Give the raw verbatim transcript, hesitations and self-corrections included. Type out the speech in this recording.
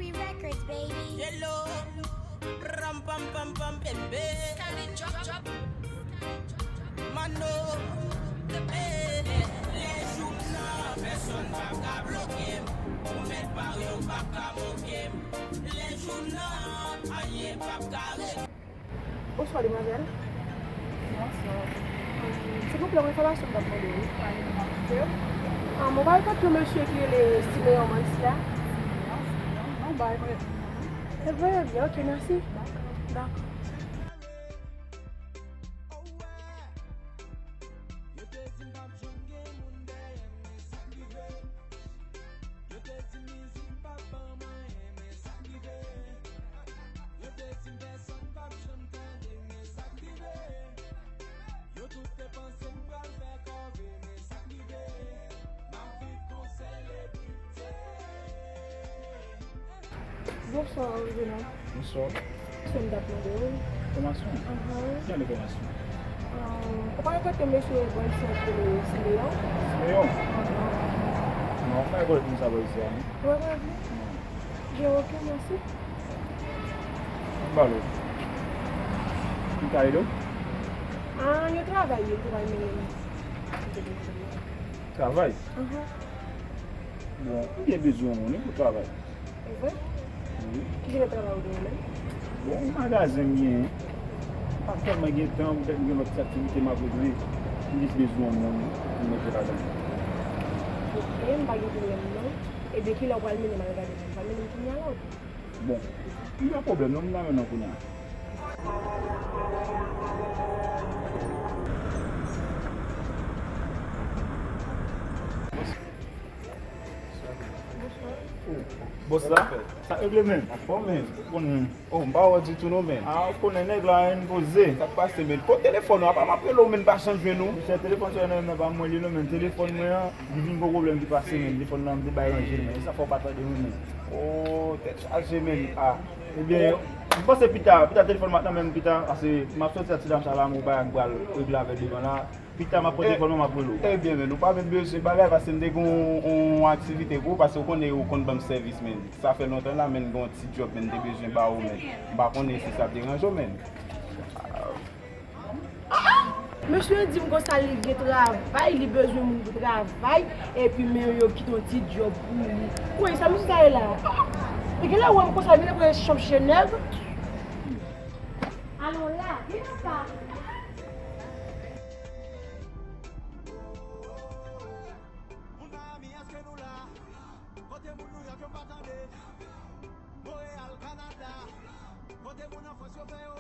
Records, baby. Yellow. Ram pam pam pam bebe. Mano. Eh, lè jou m nan, pèsonn p ap ka bloke m. Ou mèt pa yo p ap ka moke m. Lè jou m nan, anyen p ap ka re. Bonswa, demwazèl. Bonswa. Silvouplè, yon enfòmasyon m t ap mande, wi. Pale m ap koute w. Ah, mwen pa rekonèt yon mesye ki rele Simeon Mansilla. Simeon, Simeon. Non, m pa rekonèt moun nan, non. E vre, byen, ok, mèsi. Dakò. Bonswa, Reginald. Bonswa. Se m t ap mande w. Enfòmasyon? Ahan. Ki jan enfòmasyon? Ahn, ou pa rekonèt yon mesye bò isit ki rele Simeon? Simeon? Ahan. Non, m pa rekonèt moun sa bò isit a, non. Ou pa rekonèt li? Non. Byen, ok, mèsi. M ba l ou. M ka ede w? Ah, yon travay, yon travay mennen. Travay? Ahan. Bon, m byen bezwen yon moun, wi, pou travay. E vre? Wi. Ki jan de travay ou genyen menm? Bon, yon magazen m genyen. Pa tèlman gen tan, poutèt m gen lòt ti aktivite m ap regle. M jis bezwen yon moun pou m mete ladan l. Ok, m pa gen pwoblèm non. Ebyen, kilè w pral mennen m al gade moun? Pral mennen m kounye a la oubyen? Bon, m pa pwoblèm non, m nan men nou kounye a. Bòs la? Sa regle menm? Anfòm menm. Konnen. Oh, m pa wè ditou non menm. Ah, ou konnen nèg la, ann poze. Sa k pase menm? Kot telefòn ou? Apa m ap rele w menm pa janm jwenn ou. Monchè, telefòn sa nan men pa mwen li non menm. Telefòn mwen an, li vin gwo pwoblèm ki pase menm. Telefòn nan m te bay ranje l menm. E sa fè w pa tande mwen menm. Oh, tèt chaje menm. Ah. Ebyen, m panse pita, pita telefòn m ap nan men m pita. Paske m ap soti ak ti dam sa la, m gen yon bagay m pral regle avè l devan la. Pita m ap pran telefòn mwen, m ap rele w. Ebyen, men, ou pa menm bezwen bagay, paske m te gen yon, yon aktivite pou ou, paske ou konnen ou konn ban m sèvis, men. Sa fè lontan la, men, m gen yon ti djòb, men, m te bezwen ba ou, men. M pa konnen si sa ap deranje w, men. Mesye di m konsa li gen travay, li bezwen moun pou travay, epi men yo kite yon ti djòb pou li. Woy, sa mesye sa ye la? Li genlè wè m konsa, li genlè pran chanm chenèg. Alon la, vin anba. Moun Miami, èske nou la? Kote moun Nouyòk yo pa tande? Montréal, Canada. Kote moun an Frans yo fè yo